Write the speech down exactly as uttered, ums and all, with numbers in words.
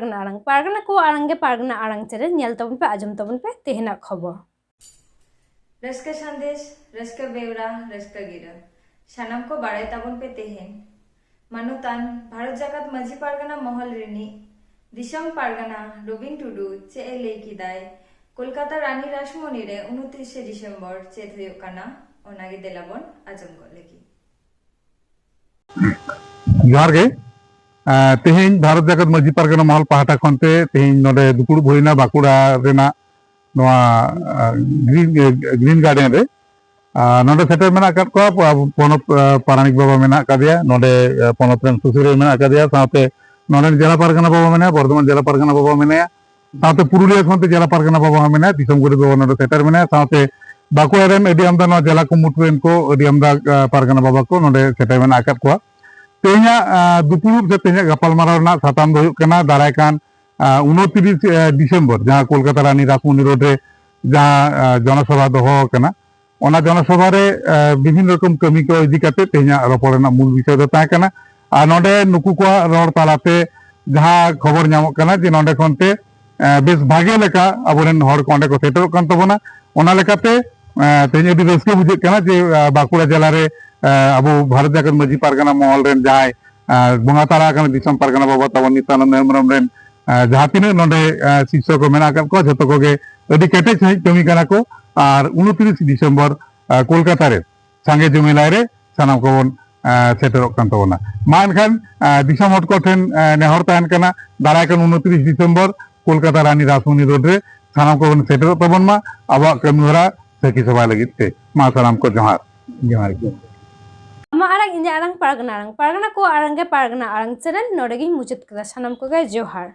ᱯᱟᱨᱜᱟᱱᱟ ᱟᱲᱟᱝ, ᱯᱟᱨᱜᱟᱱᱟ ᱠᱚᱣᱟᱜ ᱟᱲᱟᱝ ᱜᱮ ᱯᱟᱨᱜᱟᱱᱟ ᱟᱲᱟᱝ ᱪᱮᱱᱮᱞ, ᱧᱮᱞ ᱛᱟᱵᱚᱱ ᱯᱮ, ᱟᱸᱡᱚᱢ ᱛᱟᱵᱚᱱ ᱯᱮ ᱛᱮᱦᱮᱧᱟᱜ ᱠᱷᱚᱵᱚᱨ᱾ ᱨᱟᱹᱥᱠᱟᱹ ᱥᱟᱸᱫᱮᱥ, ᱨᱟᱹᱥᱠᱟᱹ ᱵᱮᱣᱨᱟ, ᱨᱟᱹᱥᱠᱟᱹ ᱜᱤᱨᱟᱹ, ᱥᱟᱱᱟᱢ ᱠᱚ ᱵᱟᱲᱟᱭ ᱛᱟᱵᱚᱱ ᱯᱮ ᱛᱮᱦᱮᱧ᱾ ᱢᱟᱱᱚᱛᱟᱱ ᱵᱷᱟᱨᱚᱛ ᱡᱟᱠᱟᱛ ᱢᱟᱹᱡᱷᱤ ᱯᱟᱨᱜᱟᱱᱟ ᱢᱚᱦᱚᱞ ᱨᱤᱱᱤᱡ ᱫᱤᱥᱚᱢ ᱯᱟᱨᱜᱟᱱᱟ ᱨᱚᱵᱤᱱ ᱴᱩᱰᱩ ᱪᱮᱫ ᱮ ᱞᱟᱹᱭ ᱠᱮᱫᱟᱭ, ᱠᱳᱞᱠᱟᱛᱟ ᱨᱟᱱᱤ ᱨᱟᱥᱢᱚᱱᱤ ᱨᱮ ᱩᱱᱛᱨᱤᱥᱮ ᱰᱤᱥᱮᱢᱵᱚᱨ ᱪᱮᱫ ᱦᱩᱭᱩᱜ ᱠᱟᱱᱟ, ᱚᱱᱟᱜᱮ ᱫᱮᱞᱟᱵᱚᱱ ᱟᱸᱡᱚᱢ ᱜᱚᱫ ᱞᱮᱜᱮ᱾ ᱡᱚᱦᱟᱨ ᱜᱮ᱾ ᱟᱸ, ᱛᱮᱦᱮᱧ ᱵᱷᱟᱨᱚᱛ ᱡᱟᱠᱟᱛ ᱢᱟᱹᱡᱷᱤ ᱯᱟᱨᱜᱟᱱᱟ ᱢᱚᱦᱚᱞ ᱯᱟᱦᱴᱟ ᱠᱷᱚᱱ ᱛᱮ ᱛᱮᱦᱮᱧ ᱱᱚᱰᱮ ᱫᱩᱯᱲᱩᱵ ᱦᱩᱭᱱᱟ ᱵᱟᱸᱠᱩᱲᱟ ᱨᱮᱱᱟᱜ ᱱᱚᱣᱟ, ᱟᱸ, ᱜᱨᱤᱱ, ᱜᱨᱤᱱ ᱜᱟᱨᱰᱮᱱ ᱨᱮ᱾ ᱟᱨ ᱱᱚᱰᱮ ᱥᱮᱴᱮᱨ ᱢᱮᱱᱟᱜ ᱟᱠᱟᱫ ᱠᱚᱣᱟ ᱟᱵᱚ ᱯᱚᱱᱚᱛ, ᱟᱸ, ᱯᱟᱨᱟᱱᱤᱠ ᱵᱟᱵᱟ ᱢᱮᱱᱟᱜ ᱟᱠᱟᱫᱮᱭᱟ, ᱱᱚᱰᱮ, ᱟᱸ, ᱯᱚᱱᱚᱛ ᱨᱮᱱ ᱥᱩᱥᱟᱹᱨᱤᱭᱟᱹ ᱢᱮᱱᱟᱜ ᱟᱠᱟᱫᱮᱭᱟ, ᱥᱟᱶᱛᱮ ᱱᱚᱰᱮ ᱡᱮᱞᱟ ᱯᱟᱨᱜᱟᱱᱟ ᱵᱟᱵᱟ ᱢᱮᱱᱟᱭᱟ, ᱵᱚᱨᱫᱷᱚᱢᱟᱱ ᱡᱮᱞᱟ ᱯᱟᱨᱜᱟᱱᱟ ᱵᱟᱵᱟ ᱢᱮᱱᱟᱭᱟ, ᱥᱟᱶᱛᱮ ᱯᱩᱨᱩᱞᱤᱭᱟᱹ ᱠᱷᱚᱱ ᱛᱮ ᱡᱮᱞᱟ ᱯᱟᱨᱜᱟᱱᱟ ᱵᱟᱵᱟ ᱦᱚᱸ ᱢᱮᱱᱟᱭᱟ, ᱫᱤᱥᱚᱢ ᱜᱚᱰᱮᱛ ᱵᱟᱵᱟ ᱱᱚᱰᱮ ᱥᱮᱴᱮᱨ ᱢᱮᱱᱟᱭᱟ, ᱥᱟᱶᱛᱮ ᱵᱟᱸᱠᱩᱲᱟ ᱨᱮᱱ ᱟᱹᱰᱤ ᱟᱢᱫᱟ ᱱᱚᱣᱟ ᱡᱮᱞᱟ ᱠᱩᱢᱩᱴ ᱨᱮᱱ ᱠᱚ ᱟᱹᱰᱤ ᱟᱢᱫᱟ, ᱟᱸ, ᱯᱟᱨᱜᱟᱱᱟ ᱵᱟᱵᱟ ᱠᱚ ᱱᱚᱰᱮ ᱥᱮᱴᱮᱨ ᱢᱮᱱᱟᱜ ᱟᱠᱟᱫ ᱠᱚᱣᱟ᱾ ᱛᱮᱦᱮᱧᱟᱜ, ᱟᱸ, ᱫᱩᱯᱲᱩᱵ ᱥᱮ ᱛᱮᱦᱮᱧᱟᱜ ᱜᱟᱯᱟᱞᱢᱟᱨᱟᱣ ᱨᱮᱱᱟᱜ ᱥᱟᱛᱟᱢ ᱫᱚ ᱦᱩᱭᱩᱜ ᱠᱟᱱᱟ ᱫᱟᱨᱟᱭ ᱠᱟᱱ, ᱟᱸ, ᱩᱱᱛᱨᱤᱥ, ᱟᱸ, ᱰᱤᱥᱮᱢᱵᱚᱨ ᱡᱟᱦᱟᱸ ᱠᱳᱞᱠᱟᱛᱟ ᱨᱟᱱᱤ ᱨᱟᱥᱢᱚᱱᱤ ᱨᱳᱰ ᱨᱮ ᱡᱟᱦᱟᱸ, ᱟᱸ, ᱡᱚᱱᱚᱥᱚᱵᱷᱟ ᱫᱚᱦᱚ ᱟᱠᱟᱱᱟ, ᱚᱱᱟ ᱡᱚᱱᱚᱥᱚᱵᱷᱟ ᱨᱮ, ᱟᱸ, ᱵᱤᱵᱷᱤᱱᱱᱚ ᱨᱚᱠᱚᱢ ᱠᱟᱹᱢᱤ ᱠᱚ ᱤᱫᱤ ᱠᱟᱛᱮ ᱛᱮᱦᱮᱧᱟᱜ ᱨᱚᱯᱚᱲ ᱨᱮᱱᱟᱜ ᱢᱩᱞ ᱵᱤᱥᱚᱭ ᱫᱚ ᱛᱟᱦᱮᱸ ᱠᱟᱱᱟ᱾ ᱟᱨ ᱱᱚᱰᱮ ᱱᱩᱠᱩ ᱠᱚᱣᱟᱜ ᱨᱚᱲ ᱛᱟᱞᱟᱛᱮ ᱡᱟᱦᱟᱸ ᱠᱷᱚᱵᱚᱨ ᱧᱟᱢᱚᱜ ᱠᱟᱱᱟ ᱡᱮ ᱱᱚᱰᱮ ᱠᱷᱚᱱ ᱛᱮ, ᱟᱸ, ᱵᱮᱥ ᱵᱷᱟᱜᱮ ᱞᱮᱠᱟ ᱟᱵᱚᱨᱮᱱ ᱦᱚᱲ ᱠᱚ ᱚᱸᱰᱮ ᱠᱚ ᱥᱮᱴᱮᱨᱚᱜ ᱠᱟᱱ ᱛᱟᱵᱚᱱᱟ, ᱚᱱᱟ ᱞᱮᱠᱟᱛᱮ, ᱟᱸ, ᱛᱮᱦᱮᱧ ᱟᱹᱰᱤ ᱨᱟᱹᱥᱠᱟᱹ ᱵᱩᱡᱷᱟᱹᱜ ᱠᱟᱱᱟ ᱡᱮ, ᱟᱸ, ᱵᱟᱸᱠᱩᱲᱟ ᱡᱮᱞᱟ ᱨᱮ, ᱟᱸ, ᱟᱵᱚ ᱵᱷᱟᱨᱚᱛ ᱡᱟᱠᱟᱛ ᱢᱟᱹᱡᱷᱤ ᱯᱟᱨᱜᱟᱱᱟ ᱢᱚᱦᱚᱞ ᱨᱮᱱ ᱡᱟᱦᱟᱸᱭ, ᱟᱸ, ᱵᱚᱸᱜᱟ ᱛᱟᱞᱟ ᱟᱠᱟᱱ ᱫᱤᱥᱚᱢ ᱯᱟᱨᱜᱟᱱᱟ ᱵᱟᱵᱟ ᱛᱟᱵᱚᱱ ᱱᱤᱛᱭᱟᱱᱚᱱᱫ ᱦᱮᱢᱵᱨᱚᱢ ᱨᱮᱱ, ᱟᱸ, ᱡᱟᱦᱟᱸ ᱛᱤᱱᱟᱹᱜ ᱱᱚᱰᱮ, ᱟᱸ, ᱥᱤᱥᱥᱚ ᱠᱚ ᱢᱮᱱᱟᱜ ᱟᱠᱟᱫ ᱠᱚᱣᱟ, ᱡᱷᱚᱛᱚ ᱠᱚᱜᱮ ᱟᱹᱰᱤ ᱠᱮᱴᱮᱡ ᱥᱟᱺᱦᱤᱡ ᱠᱟᱹᱢᱤ ᱠᱟᱱᱟ ᱠᱚ᱾ ᱟᱨ ᱩᱱᱛᱨᱤᱥ ᱰᱤᱥᱮᱢᱵᱚᱨ, ᱟᱸ, ᱠᱳᱞᱠᱟᱛᱟ ᱨᱮ ᱥᱟᱸᱜᱮ ᱡᱩᱢᱮᱞᱟᱭ ᱨᱮ ᱥᱟᱱᱟᱢ ᱠᱚᱵᱚᱱ, ᱟᱸ, ᱥᱮᱴᱮᱨᱚᱜ ᱠᱟᱱ ᱛᱟᱵᱚᱱᱟ᱾ ᱢᱟ ᱮᱱᱠᱷᱟᱱ, ᱟᱸ, ᱫᱤᱥᱚᱢ ᱦᱚᱲ ᱠᱚ ᱴᱷᱮᱱ, ᱟᱸ, ᱱᱮᱦᱚᱨ ᱛᱟᱦᱮᱱ ᱠᱟᱱᱟ, ᱫᱟᱨᱟᱭ ᱠᱟᱱ ᱩᱱᱛᱨᱤᱥ ᱰᱤᱥᱮᱢᱵᱚᱨ ᱠᱳᱞᱠᱟᱛᱟ ᱨᱟᱱᱤ ᱨᱟᱥᱢᱚᱱᱤ ᱨᱳᱰ ᱨᱮ ᱥᱟᱱᱟᱢ ᱠᱚᱵᱚᱱ ᱥᱮᱴᱮᱨᱚᱜ ᱛᱟᱵᱚᱱ ᱢᱟ, ᱟᱵᱚᱣᱟᱜ ᱠᱟᱹᱢᱤ ᱦᱚᱨᱟ ᱥᱟᱹᱠᱷᱤ ᱥᱚᱵᱷᱟ ᱞᱟᱹᱜᱤᱫ ᱛᱮ᱾ ᱢᱟ ᱥᱟᱱᱟᱢ ᱠᱚ ᱡᱚᱦᱟᱨ᱾ ᱡᱚᱦᱟᱨ ᱜᱮ᱾ ᱟᱢᱟᱜ ᱟᱲᱟᱝ, ᱤᱧᱟᱹᱜ ᱟᱲᱟᱝ, ᱯᱟᱨᱜᱟᱱᱟ ᱟᱲᱟᱝ, ᱯᱟᱨᱜᱟᱱᱟ ᱠᱚᱣᱟᱜ ᱟᱲᱟᱝ ᱜᱮ ᱯᱟᱨᱜᱟᱱᱟ ᱟᱲᱟᱝ ᱪᱮᱱᱮᱞ ᱱᱚᱰᱮ ᱜᱤᱧ ᱢᱩᱪᱟᱹᱫ ᱠᱮᱫᱟ᱾ ᱥᱟᱱᱟᱢ ᱠᱚᱜᱮ ᱡᱚᱦᱟᱨ᱾